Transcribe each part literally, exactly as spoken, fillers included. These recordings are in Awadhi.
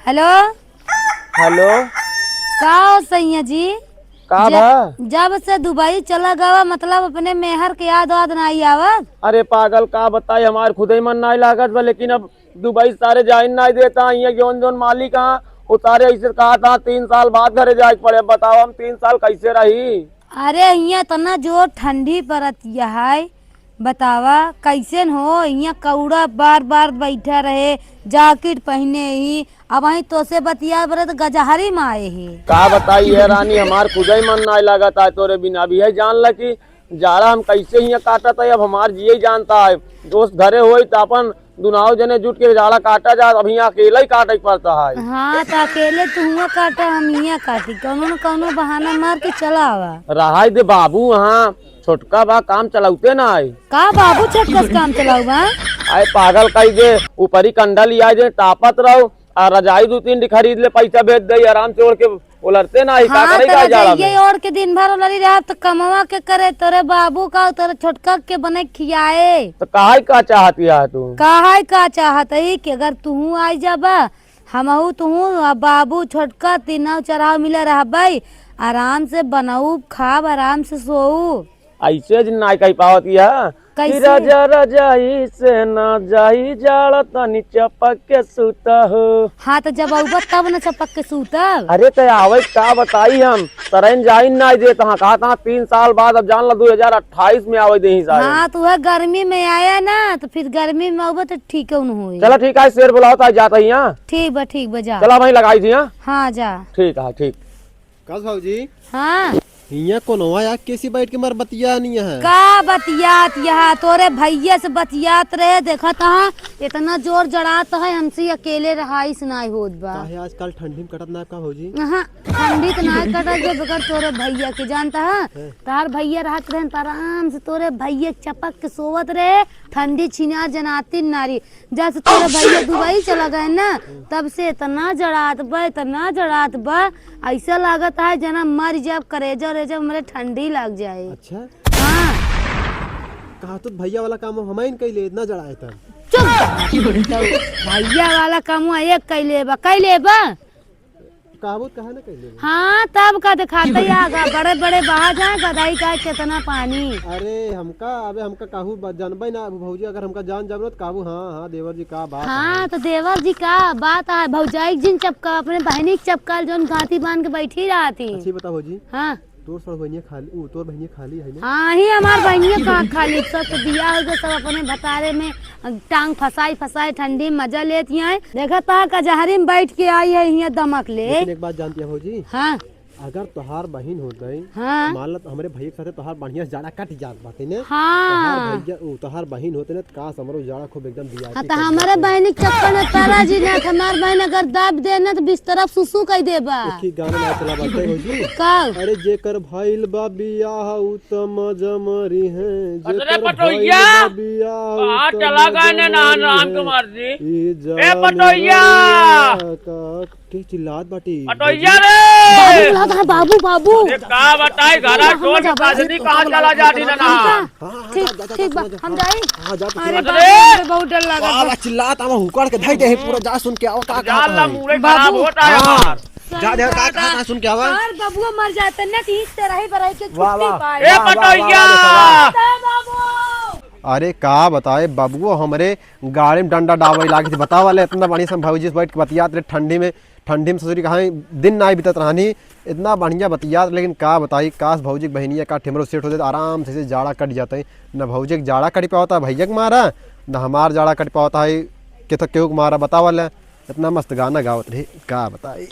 हेलो। हेलो। का हो सैया जी? का ज-, भा? जब से दुबई चला गवा, मतलब, अपने मेहर के याद वाद नाई आवत? अरे पागल, का बताई, हमार खुदे मन नाई लागत बा, लेकिन अब दुबई सारे जाइन नाई देता। हियाँ जौन जौन मालिक हाँ, वो सारे ऐसे कहा था, "तीन साल बाद घरे जाए के पड़े।" अब बताओ, हम तीन साल कैसे रही? अरे, हियाँ इतना जोर ठंडी परत है, बतावा, कैसन हो? हियाँ कौड़ा बार बार बैठा रहे, जैकेट पहने ही, अब वहीं तोसे बतिया बरे तो गजहरी में आए ही। का बताई है रानी, हमार खुदे मन नाई लागत है तोरे बिना। अभी है जान ला कि जाड़ा हम कैसे हियाँ काटत है, अब हमार जिए जानता है। दोस्त घरे होई तो अपन दुनाव जने जुट के जाड़ा काटा जात, अब हियाँ अकेले ही काटे के पड़ता है। हाँ, तो अकेले तू हुआँ काटा, हम हियाँ काटी, कौनो न कौनो बहाना मार के चला आवा। रहाई दे बाबू, हाँ छोटका बा, काम चलाउते ना आई। का बाबू छोटका से काम चलाऊ बा? आए पागल कही दे, ऊपरी कंडा लिया जे तापत रहो, आ रजाई दू तीन ठी खरीद ले, पैसा भेज दे, आराम से ओढ़ के उलरते ना ही, का हाँ, करे तो का जाड़ा रजाइये में? ओढ़ के दिन भर उलरी रहा, तो कमवा के करे, तोरे बाबू का, तोरे छोटका के बने खियाए। तो काहे का चाहत है तू? काहे का चाहत है कि अगर तू आई जाबा, हमहू तू, आ बाबू छोटका, तीनों चराव मिले रहबे, आराम से बनाऊ, खाब, आराम से सोऊ। ऐसे ज नाय कह पावत यह कि कैसे? राजा रजाई से ना जाई, जाड़ा तनी चपक के सूता हो। हाँ, तो जब अउबा तब न चपक के सूतब। अरे, तो आवे का बताई हम, तरैन जाई नाय देत हाँ, कहा था तीन साल बाद, अब जान ला दो हजार अट्ठाईस में आवे देही सारे। हाँ, तो वह गर्मी में आया ना, तो फिर गर्मी में अउबा तो ठीक न होई। चला ठीक है, शेर बुलाओ तो जाता ही यहाँ। ठीक बा, ठीक बा, जा। चला वहीं लगाई थी, हाँ? हाँ, जा। ठीक है, ठीक। कस भौजी? हाँ। हियाँ कोनो आया, कैसी बैठ के मार बतिया नहीं है? का बतियात यहाँ? तोरे भैया से बतियात रहे, देखत हाँ, इतना जोर जड़ात है, हमसे अकेले रहाइस नाय होत बा। काहे आजकल ठंडी में कटत ना का भौजी? हाँ, ठंडी तो नाय कटत जो बगैर तोरे भैया के जानता है। हैं? तार भैया रहत रहे त आराम से तोरे भैया चपक के सोवत रहे, ठंडी छिनार जनाती नारी। जब से तोरे भैया दुबई चला गए ना, तब से इतना जड़ात बा, इतना जड़ात बा, ऐसा लागत है जना मर जाब, करेजा उरेजा हमरे ठंडी लग जाए। अच्छा? हाँ। कहा तो भैया वाला काम हम ही न कैले, इतना जड़ाए तब। चुप। तो भैया वाला काम एक कैले बा, कैले बा। काबू कहा ना कैले बा। हाँ, तब का दिखाते ही आगा, बड़े बड़े बहा जाए, गदाई का कितना पानी। अरे हमका, अबे हमका काहू ब-, जानबे ना, अब भौजी अगर हमका जान जाब ना, तो काबू, हाँ, हाँ, देवर जी का बात हाँ, है। तो देवर जी का बात है, भौजाई जिन चपका, अपने बहनी के चपका, जौन गांठी बांध के बैठी रहती। अच्छी बता भौजी। हाँ। तोर सर बहनिया खाली, ऊ, तोर बहनिया खाली है ना? हाँ, ही हमार बहनिया कहाँ खाली, सब तो बियाह हो गया, सब अपने भतारे में टांग फंसाई फंसाई ठंडी में मजा लेती हैं। देखा था कचहरी में बैठ के आई है, हियाँ दमक ले। लेकिन एक बात जानती है भौजी? हाँ। अगर तोहार बहिन होत गई, हाँ। मान ला तो हमरे भैया के साथे तोहार बढ़िया से जाड़ा कट जात बाटे ने। हाँ। तोहार भैया, ऊ, तोहार बहिन होते ने, तो काश हमरो जाड़ा खूब एकदम दिया हाँ, के तो कट हमरे जाते। बहनी के चक्कर में पड़ा जी ना, तो हमार बहन अगर दाब दे ना, तो बिस्तरा सुसु कह देबा। एक ही गाना ना चला बाटे भौजी। का? अरे जेकर भइल बा बियाह, ऊ त मजा मरी है। अरे जेकर पटोहिया! भइल बा बियाह, ऊ कहाँ त चला मजा गए ने नान मरी राम है। कुमार जी? ई ए जवानी पटोहिया! वाला का के चिल्लात बाटी? पटोहिया रे! बाबू बुलात है, बाबू, बाबू। अरे का बताई, घरा बाबू, छोड़ के बाबू, काजनी कहाँ चला जाती ना? हाँ, हाँ, ठीक, जा, जा, जा, ठीक बा, जा, जा, हम हाँ, जाई। हाँ, जा, जा, अरे जा। बाप रे, बहुत डर लगा वाह, बा। वाह, चिल्लात आवा, हुकड़ के धई दे, पूरा जा सुन के आवा, का, का, जान ला, का है? मूड़े खराब बाबू। होता है हाँ। हमार। जा दे, का, का, का सुन के आवा? और बबुआ मर जाते ना, तो इस तरह ही बरई के वाह, छुट्टी वाह, पाए। ए वाह, वाह, पटोहिया! वाह, वाह, वाह। बाबू। अरे का बताए, बबुआ हमरे गाड़ी में डंडा डावे लागी थी। बतावा ले, इतना बढ़िया से हम भौजी से बैठ के बतियात रहे ठंडी में, ठंडी में ससुरी कहाँ दिन ना बीतत रहनी, इतना बढ़िया बतियात, लेकिन का बताई, काश भौजी के बहिनिया का ठेमरो सेट हो जाए, आराम से, से जाड़ा कट जाते। न भौजी के जाड़ा कट पावता भैया के मारा, न हमार जाड़ा कट पावता है, के तो केहू के मारा, बतावा ले। इतना मस्त गाना गावत रहे, का बताई।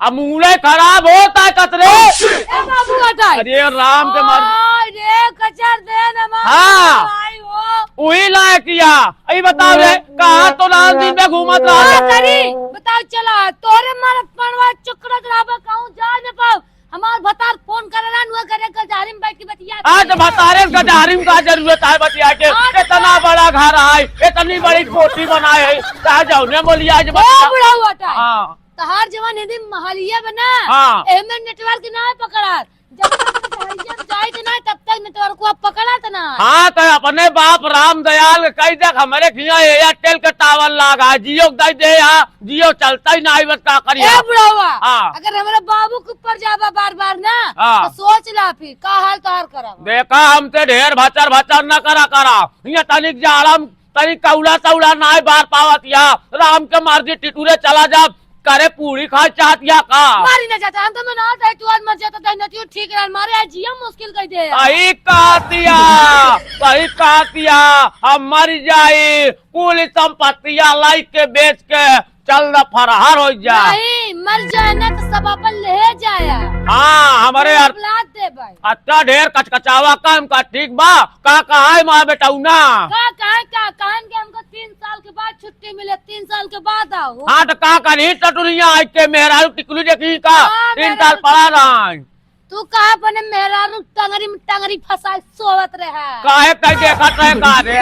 अब मूड़े खराब होता कतरे। ए बाबू हटाई। अरे राम के मार। ओए रे कचर दे न मार। हाँ। भाई हो। वही लायक किया। अई बताओ रे, कहाँ तो नाम दिन में घूमत रहा? का करी? बताओ चला, तोरे मारत पनवा चुकड़त रहबा, कहूँ जा न पाओ। हमार भतार फोन करेला, नुआ करे कचहरी में बैठ के बतिया आज करे। भतारे के कचहरी में का जरूरत है बतिया के? आज इतना बड़ा घर है, इतनी बड़ी कोठी बनाए है, चाहे जौने बोलिया आज ओ बता। बुढ़ऊ हटाई। हाँ। तहार जवान हिंदी महलिया बना। हाँ। एमे नेटवर्क ना है पकड़ा। जब तक हम जाइत ना, तब तक नेटवर्कवा पकड़त ना। हाँ, तो अपने बाप राम दयाल के कही देख, हमरे खिया एयरटेल के टावर लागा, जियो के दे दे, हाँ, जियो चलता ही ना, बस का करिया। ए बुढ़वा, हाँ। अगर हमरे बाबू के ऊपर जाबा बार बार ना, हाँ। तो सोच ला फिर, का हाल तोहार करब। देखा, हमसे ढेर भचर भचर न करा करा, ये तनिक जाड़ा में तनी कौड़ा तौड़ा नाय बार पावत या। राम के मर्जी, टिटूरे चला जा, करे पूरी खाए चाहत या का? मारी ना जाता, हम तो मनावत है, तू आज मर जाता, दहिना तू ठीक रह, मारे आज जिया मुश्किल कर दे। सही कहतिया, सही कहतिया, हम मर जाई, कुल संपत्तिया लाई के बेच के चल द फरहार हो जा। नहीं, मर जाए ना तो सब अपन ले जाया। हाँ, हमरे यार। औलाद दे भाई। अच्छा, ढेर कचकचावा काम का, ठीक बा? का कहा है माँ बेटौना? का कहा, का कहा कि हमको तीन साल के बाद छुट्टी मिले, तीन साल के बाद आओ। हाँ, तो का करी, टटुरिया आई के मेहरारू टिकुली देखी का? हाँ, तीन साल पड़ा रहा है। तू का अपने मेहरारू टंगरी में टंगरी फंसाए सोवत रहा? काहे कहीं देखत रहे का रे?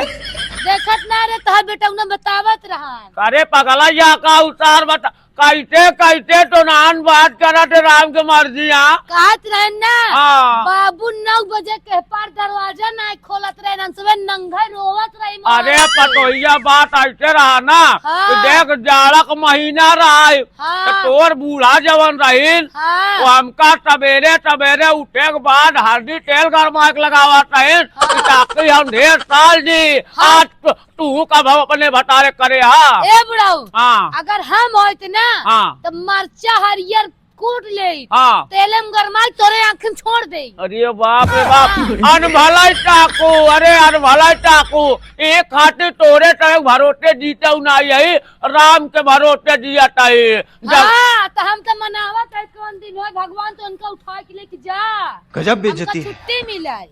देखत ना रे, तोहर बेटौना बतावत रहा। अरे पगला, या का उतार बता, कैसे, कैसे तो नान बात करत है, राम के मर्जी, हाँ? कहत रहे ना, हाँ। बाबू नौ बजे के पार दरवाजा ना खोलत रहे, हम सबे नंगे रोवत रही माँ। अरे पतोहिया, बात ऐसे रहा ना, हाँ। तो देख, जाड़ा का महीना रहा है, हाँ। तो तोर बूढ़ा जवन रहीन, हाँ। वो हमका सबेरे सबेरे उठे के बाद हल्दी तेल गरमा के लगावत रहीन, हाँ। ताकि हम ढेर साल जी। हाँ। आज तो तू कब हम अपने भतारे करे हा? ए बुढ़ऊ, हाँ। अगर हम होइत ना, हाँ। तो मरचा हरियर कूट लेइत, हाँ। तेले में गरमाई तोरे आँख में छोड़ देइत। अरे बाप रे बाप, हाँ। अनभलाई टाकू, अरे अनभलाई टाकू, एक खातिर तोरे तरह भरोसे जीते ना यही, राम के भरोसे जियत है। जब हाँ, तो हम तो मनावत है कौन दिन हो, भगवान तो उनका उठा के लेके जा। गजब हमका बेइज्जती है। छुट्टी मिला है।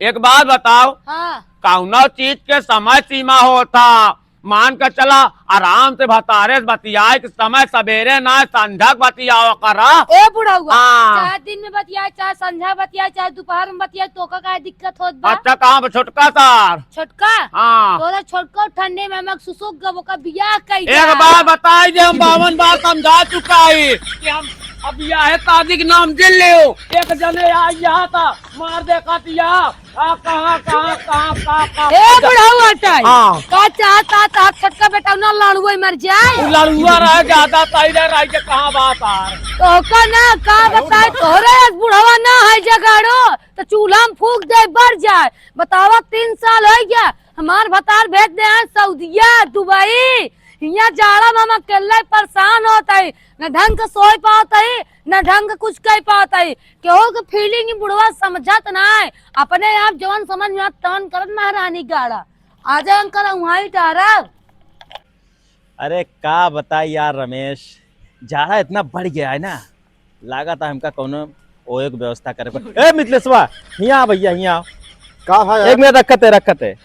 एक बात बताओ, हाँ। कौनो चीज के समय सीमा होता, मान के चला, आराम से भतारे से बतियाए के समय सबेरे ना, संझा के बतियावा करा। ए बुढ़उआ, हाँ। चाहे दिन में बतियाए, चाहे संझा बतियाए, चाहे दोपहर में बतियाए, तोका काहे दिक्कत होत बा? अच्छा, कहाँ बा छोटका सार? छोटका? हाँ। तोरा छोटका ठंडे में हमक सुसुक गब, ओकर बियाह कई एक जा। बार बताई दे, हम बावन बार समझा चुका ही कि हम अब बियाहे शादी के नाम जिन लेओ। एक जने आ यहाँ था, मार दे काटिया। आ, कहाँ, कहाँ, कहाँ, कहाँ, कहाँ? ए बुढ़ऊ हटाई। हाँ। का चाहता था छोटका बेटा ना लड़ुए मर जाए? उ लड़ुआ रहा ज्यादा, तैरे रह के कहाँ बात आ? तो का ना, का बताए, तोहरे एक बुढ़वा ना है जगाड़ो, तो चूल्हा में फूंक दे, बर जाए। बतावा, तीन साल हो गया, हमार भतार भेज दे हैं सऊदिया, दुबई, हियाँ जाड़ा में हम अकेले परेशान होत हई, न ढंग के सोए पावत हई, न ढंग के कुछ कह पावत हई। केहू के feeling ही बुढ़वा समझत ना है, अपने आप जवन समझ में आत तवन करत महारानी गाड़ा। आ जाए हम कल वहीं डारब। अरे का बताई यार रमेश, जाड़ा इतना बढ़ गया है ना, लागत है हमका कौनो ओयो के व्यवस्था करे पर। ए मिथलेशवा, हियाँ आ भैया, हियाँ आ। का भाई? एक मिनट रखत है, रखत है।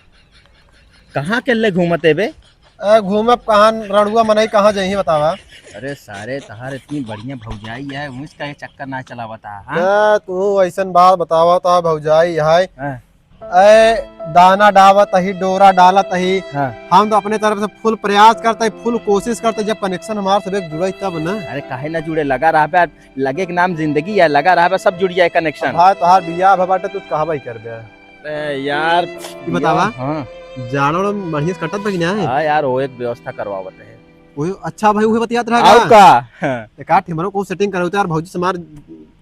कहाँ के ले घूमत है बे? ए, घूमब कहाँ, रड़ुआ मनई कहाँ जइहीं बतावा? अरे सारे, तहार इतनी बढ़िया भौजाई है, उस का ये चक्कर ना चलावता, हाँ? ए, तू ऐसन बात बतावा, तो भौजाई है। हाँ। ए, दाना डावत ही, डोरा डालत ही। हाँ। हम तो अपने तरफ से full प्रयास करते ही, full कोशिश करते ही, जब connection हमार सब एक जुड़े तब ना। अरे काहे ना जुड़े, लगा रहबे, लगे के नाम जिंदगी है, लगा रहबे, सब जुड़ जाए connection। भाई, तोहार बियाह भा बाटे, तू कहबे करबे। ए, यार, ई बतावा, हाँ। जाड़ा उड़ा बढ़िया से कटत बा कि ना है? हाँ यार, वो एक व्यवस्था करवावत है। वो अच्छा भाई, उहे बतियात रहा और का? का? एक आठ हमरो को setting कराओ तो यार, भौजी से हमार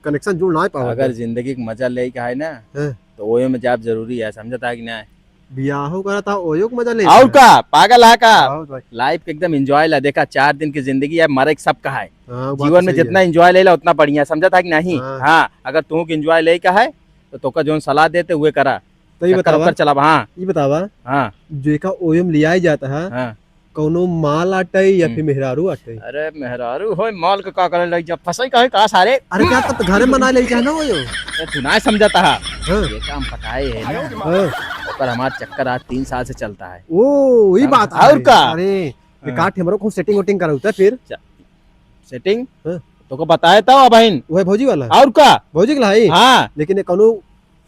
connection जुड़ ना पावत अगर है। जिंदगी के मजा ले के है ना, हाँ। तो ओयो में जाब जरूरी है, समझता है कि ना? बियाहो करा था, ओयो के मजा ले और का? पागल है का? बहुत भाई। Life के एकदम enjoy ला, देखा, चार दिन की जिंदगी है, मरे के सबका है। हाँ, वो बात जीवन तो में सही जितना है। Enjoy ले ला, उतना बढ़िया, समझता है कि नहीं? हाँ। हाँ, अगर तू के enjoy ले का है, तो तोका जौन सलाह देते, उहे करा। तो ये चक्कर बतावा, ओकर चलावा, हाँ। ये बतावा, हाँ। जेका ओयो में लियाई जाता है, हाँ। कौनो माल आटे या हम्म। फिर मेहरारू आटे? अरे मेहरारू होय, माल के का करे लई जा, फंसई काहे का सारे? अरे क्या तब तो घरे मना ले जाए ना ओयो? ए, तू ना समझता है। हाँ। जेका हम पटाए है ना, हाँ। ओकर हमार चक्कर आज तीन साल से चलता है। ओ, वही समझ-, बात और है। का? अरे, हाँ। एक आठ हमरो को setting वोटिंग कराऊ था फिर। चा-, setting? हाँ। तोको बताए था बहिन। वही भौजी वाला? और का? भौजी के लाई? हाँ। लेकिन ये कौनो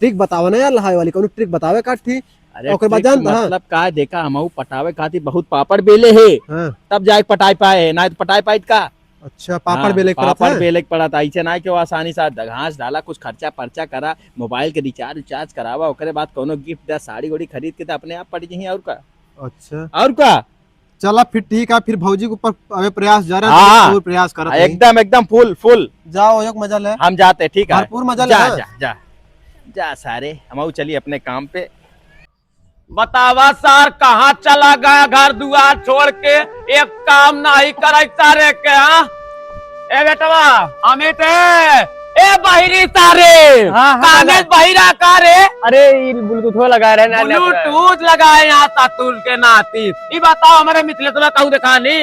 trick बतावा ना यार, लहाए वाली कौनो trick बतावे का थी? अरे ओकर बाद trick जानता है? मतलब का है, देखा, हमहू पटावे खातिर बहुत पापड़ बेले है, हाँ। तब जाए पटाए पाए है, ना तो पटाए पाइत का? अच्छा, पापड़ हाँ, बेले के पड़त पापड़ है? बेले के पड़त है। ऐसे ना कि वो आसानी से घास डाला, कुछ खर्चा पर्चा करा, मोबाइल के रिचार्ज उचार्ज करावा, ओकरे बाद कौनो गिफ्ट दा, साड़ी ओड़ी खरीद के तो अपने आप पड़ जही, और का? अच्छा। और का? चला फिर ठीक है, फिर भौजी के ऊपर अबे प्रयास जारी रहे, हाँ। और प्रयास करत रही। एकदम, एकदम फुल, फुल। जाओ, एक मजा ले। हम जाते, ठीक है। भरपूर मजा ले, जा, हाँ। जा, जा। जा सारे, हम चली अपने काम पे। बतावा सार, कहाँ चला गया घर दुआर छोड़ के, एक काम नहीं करे सारे के, हाँ? ए बेटवा, अमित, ए, ए बहिरी सारे, हाँ, हाँ, काने दादा। बहिरा का रे? अरे, ई Bluetooth लगा रहे ना, ना, ना। Bluetooth लगाए यहाँ सतुल के नाती। ई बताओ, हमारे मिथिलेशवा कहूँ देखानी?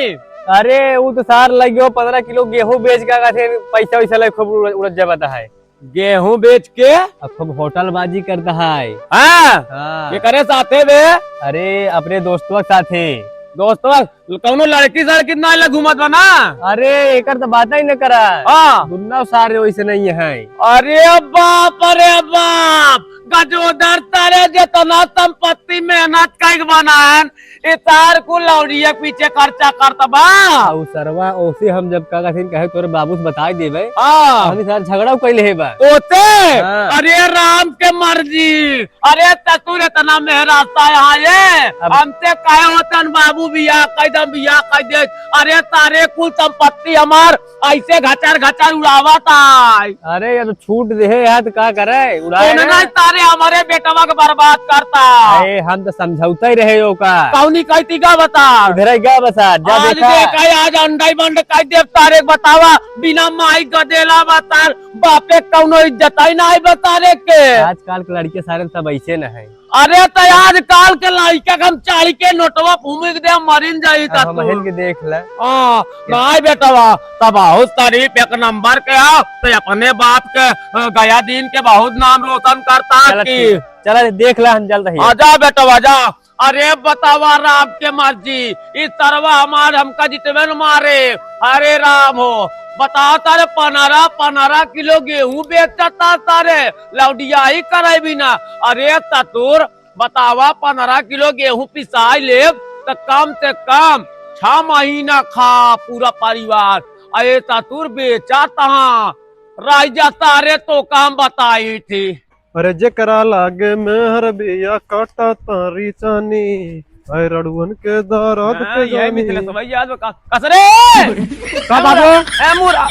अरे, ऊ तो सार लगियो पन्द्रह किलो गेहूं बेच के आगा थे, पैसा वैसा लगे खूब उड़-, उड़त जावत है। गेहूं बेच के? अब खूब होटलबाजी करता है। हाँ? हाँ। ये करे साथे बे? अरे, अपने दोस्तवा के साथे। दोस्तवा, कौनो लड़की सड़की ना ले घूमत बा ना? अरे, एकर तो बात ही न करा। हाँ। दुन्ना सारे वैसे नहीं है। अरे बाप रे बाप, गजोधर तारे जितना संपत्ति मेहनत कइके बनाएन, ई तार कुल लौड़िया के पीछे खर्चा करत बा। आ, उ सरवा ओसे हम जब का कहथिन कहे तोरे बाबू से बताई देबे। हाँ। हमनी साथ झगड़ा कइले हे बा। ओते? हाँ। अरे राम के मर्जी। अरे ससुर इतना मेहरासा यहाँ ये। अब हमसे कहे होतन बाबू बियाह कइ दम, बियाह कइ दे। अरे तारे कुल संपत्ति हमार ऐसे घचर घचर उड़ावत आय। अरे, ये तो छूट देहे यार, तो का करे? उड़ाए कौन ना। ना तारे हमारे बेटवा के बर्बाद करता। अरे, हम तो समझौता ही रहे ओका। कौनी कहती का बता? उधर ही गया बता, जा आज देखा। देखा, आज अंडा ही बंड कह देव तारे, बतावा, बिना माई गदेला बता, बापे कौनो इज्जत ही ना है बता रे के। आजकल के लड़के सारे सब ऐसे न है। अरे, त आजकल के लइका के हम चाली के नोटवा फूमिक दे, मरिन जाई अब त हम तू। हिल के देख ले। हाँ, नाई बेटवा, त बहुत शरीफ एक नंबर के हो, त अपने बाप के, अ, गया दिन के बहुत नाम रोशन करता चला कि। ठीक, चला देख ले, हम चल रही है। आजा बेटवा, जा। अरे बतावा राम के मर्जी, ई सरवा हमार हमका जितवे न मारे। अरे राम हो, बताओ तारे पनरह, पनरह किलो गेहूं बेचता तारे, लौडियाई करे बिना। अरे ससुर, बतावा, पन्द्रह किलो गेहूं पिसाई लेब, त कम से कम छह महीना खा पूरा परिवार। अरे ससुर, बेचा तहाँ रह जाता रे, तो काम बताई थी। अरे जेकरा लागे मेहर बिया काटा तारी चानी, अरे रड़ुअन के दर्द हाँ, के ये जानी। मिथिलेश भैया, आज का, कसरे! का बाबू? ए, मुरा।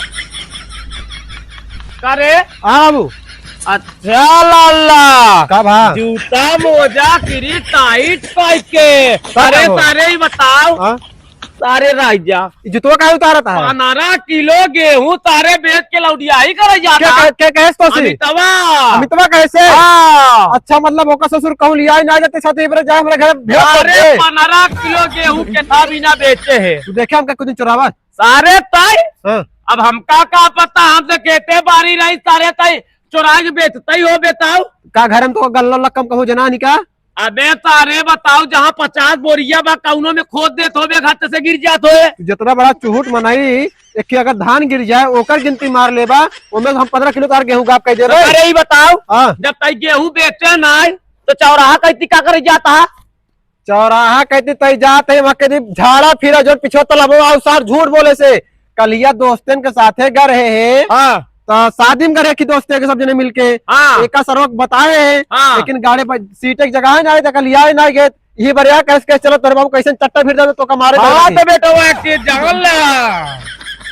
का रे? हाँ बाबू। अच्छा लाला। का भा? जूता मोजा किरी टाइट पाई के। का अरे बाबू? सारे ही बताओ। हाँ? सारे राजा। ई जुतवा काहे उतारत है? पन्द्रह किलो गेहूं सारे बेच के लौटियाई करे जाता। के, के, के कहेस तो सी? अमितवा। अमितवा कहेस? हाँ। अच्छा, मतलब ओकर ससुर कहूं लियाई ना जाते साथ, इबरे जाए हमरे घर भेज अरे, दे। पन्द्रह किलो गेहूं के था बिना बेचे है। तू देखे हमका कुछ दिन चोरावा? सारे ताई, हाँ। अब हमका का पता, हम तो खेते बारी रही सारे ताई, चोराई के बेचते ही हो बेताऊ। का घर में तो गल्ला लक्कम कहूँ जना नहीं का? अबे तारे बताओ, जहाँ पचास बोरिया बा, कौनो में खोद देत होबे, घट से गिर जात होए। तू जितना बड़ा चुहुट मनई, एक अगर धान गिर जाए, ओकर गिनती मार लेबा, ओमे हम पन्द्रह किलो तार गेहूं गाप कह देबे। अरे ई बताओ, हाँ। जब ताई गेहूं बेचे नाई, तो चौराहा कैती का करे जाता? चौराहा कहती तई जात है, वहाँ कहती झाड़ा फिरा जोन पिछवा तलबवा आउ सार झूठ बोले से। कलिया दोस्तन के साथे गर है, है। हाँ। तो शादी में गर है कि दोस्ते के सब जने मिलके। हाँ। एका सरवा के बताए है, हाँ। लेकिन गाड़े पर सीटे की जगह है ना, तो कलिया है ना गए। ये बरिया कैसे कैसे चलो तोरे बाबू कैसे चट्टा फिर जावे तो का मारे हाँ, पड़ेगी। तो बेटा वो एक चीज जान ला।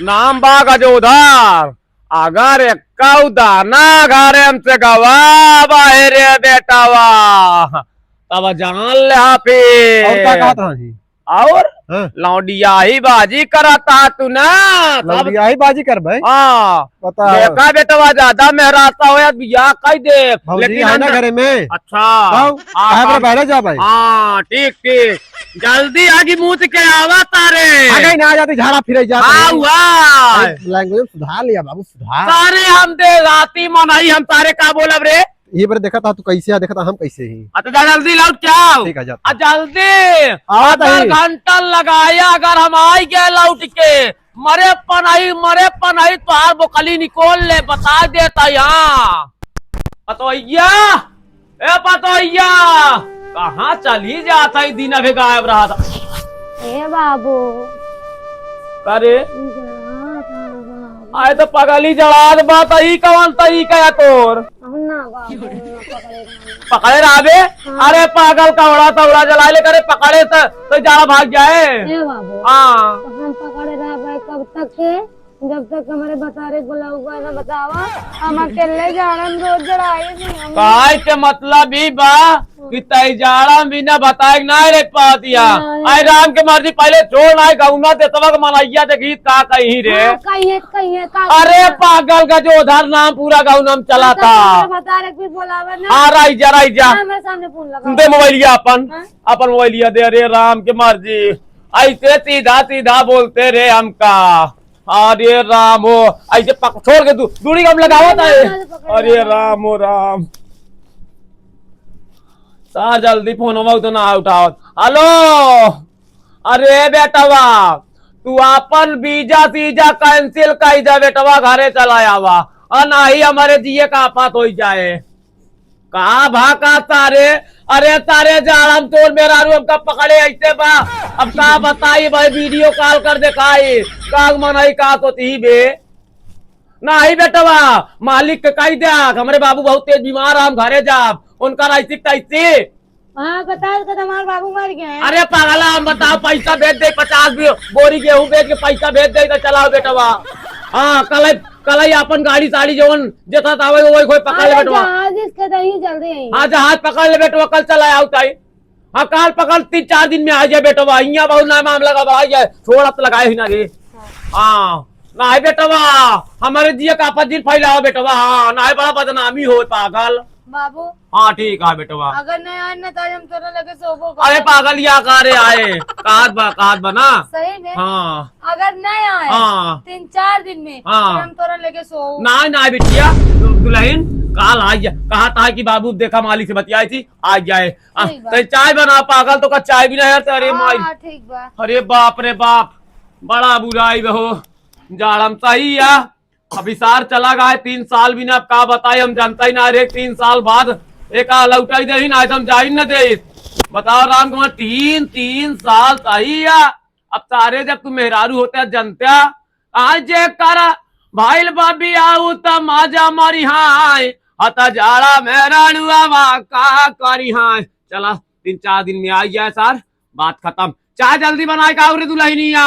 नाम बा गजोधर। अगर एक्का दाना घरे हमसे गवा बाहे रे बेटावा, तब जान ले फिर। और का कहत रहा जी? और हाँ। लौंडियाही बाजी करता तू ना, तब लौंडियाही बाजी करबे? हाँ। बता। देखा बेटवा, ज्यादा मेहरासा हो या बियाह कह दे। भौजी लेकिन है ना अंदर घरे में? अच्छा। तब हाँ, काहे पर हाँ। बहरे जा भाई? हाँ, ठीक, ठीक। जल्दी आगी मूत के आवा तारे। आ गई ना, आ जाती झाड़ा फिरे जाता हाँ, है। वाह। भाई, language सुधार लिया बाबू, सुधार। तारे हम देहाती मनई, हम तारे का बोलब रे? ये बार देखा था तू कैसे है, देखा था हम कैसे ही। आ तो जा जल्दी लौट के आओ। ठीक है, जा। आ जल्दी। आवा आधा ताई। घंटा लगाया, अगर हम आई गए लौट के, मरे पनाई, मरे पनाई, तोहार बोकली निकोल ले, बता देता यहाँ। पतोहिया, ए पतोहिया, कहाँ चली जात है, दिन अभी गायब रहा था। ए बाबू। का रे? इधर आ। आए तो पगली जड़ात बा, त ई कवन तरीका है तोर? हम ना बाबू, हम ना पकड़े रहबे। पकड़े रहबे? हाँ। अरे पागल, कौड़ा तौड़ा जलाए ले करे, पकड़े त, त जाड़ा भाग जाए। ए बाबू, हाँ। तो हम पकड़े रहबे कब तक के? जब तक हमारे बतारे बुलाऊगा ना, बतावा। हम अकेले जाड़न रोज जड़ाई नहीं हम। काय के मतलब ई बा कि तई जाड़ा में बिना बताए के ना रह पातिया। नहीं। आई राम के मर्जी, पहले छोड़ ना, गौना देतवा के मनैया देखी का कही रे। हाँ, कहिए, कहिए, का अरे कहिए? पागल का जो उधार नाम पूरा गौना में चला हाँ, तो था। हमारे बतारे भी बुलावा ना। हाँ, राई जा, राई जा। हाँ, मेरे सामने फोन लगा। दे मोबाइलिया अपन, हाँ? अपन मोबाइलिया दे। अरे राम के मर्जी, ऐसे सीधा सीधा बोलते रे हमका। अरे राम हो, ऐसे पक-, छोड़ के दू-, दूरी कम लगावत है। अरे राम हो राम। सार जल्दी फोनवा तो ना उठावत। हेलो, अरे बेटवा, तू अपन वीजा सीजा cancel कर दे बेटवा, घरे चला आवा, और नाही हमारे जिए का आफत हो जाए। का भा का तारे? अरे तारे जाड़ा में तोर मेहरारू हमका पकड़े ऐसे बा। अब का बताई भाई, video call कर देखाई। का मनई का सोचही बे? नाही बेटवा, मालिक के कही दे, हमरे बाबू बहुत तेज बीमार है, हम घरे जाब, उनका ऐसी तैसी। हाँ, बताओ तो हमारे बाबू मर गए हैं। अरे पागला, हम बताओ, पैसा भेज दे, पचास बो-, बोरी गेहूं बेच के पैसा भेज दे तो चलाओ बेटवा। हाँ, कल कल ही अपन गाड़ी साड़ी जवन जेठा तावे वही कोई पकड़ ले अरे बेटवा। जहाज इसके दही जल्दी आई। हाँ, जहाज पकड़ ले बेटवा, कल चला आओ ताई। हाँ, काल पकड़, तीन चार दिन में आ जाए बेटवा। हियाँ बहुत ना मामला का बढ़ा जाए, छोड़त लगाए ही ना रे। हाँ। हाँ, नाही बेटवा, हमारे जिया का आपत जिन फैलाओ बेटवा। हाँ, नाही बड़ा बदनामी हो पागल। बाबू। हाँ, ठीक है बेटवा। अगर नहीं आए ना तो आज हम तोरा लगे सोबो अरे करब। पागल, या का रे आए? कात बा, कात बा ना। सही में? हाँ। अगर नहीं आए हाँ। तीन चार दिन में, हाँ। तो हम तोरा लेके सो। ना, ना बिटिया, दु-, दुल्हन, काल आ जा। कहा था कि बाबू देखा मालिक से बतियाई थी, आ जाए। आ, ठीक बा। ते चाय बना पागल, तो का चाय भी ना यार, अरे हाँ, माई। ठीक बा। अरे बाप रे बाप, बड़ा बुराई बहो। जाड़म सही या, अभी सार चला गए तीन साल भी ना, अब का बताई, हम जानता ही ना रे, तीन साल बाद एक आ लौटाई दे ही ना, हम जाई न दे। बताओ राम कुमार, तीन, तीन साल सही या, अब सारे जब तू मेहरारू होते जनत्या, आज जे करा भाईल बा बियाह त माजा मारी हाय, हता जाड़ा मेहरारू आवा का करी हाय। चला, तीन चार दिन में आई जाए सार, बात खत्म। चाय जल्दी बनाए का रे दुल्हनिया।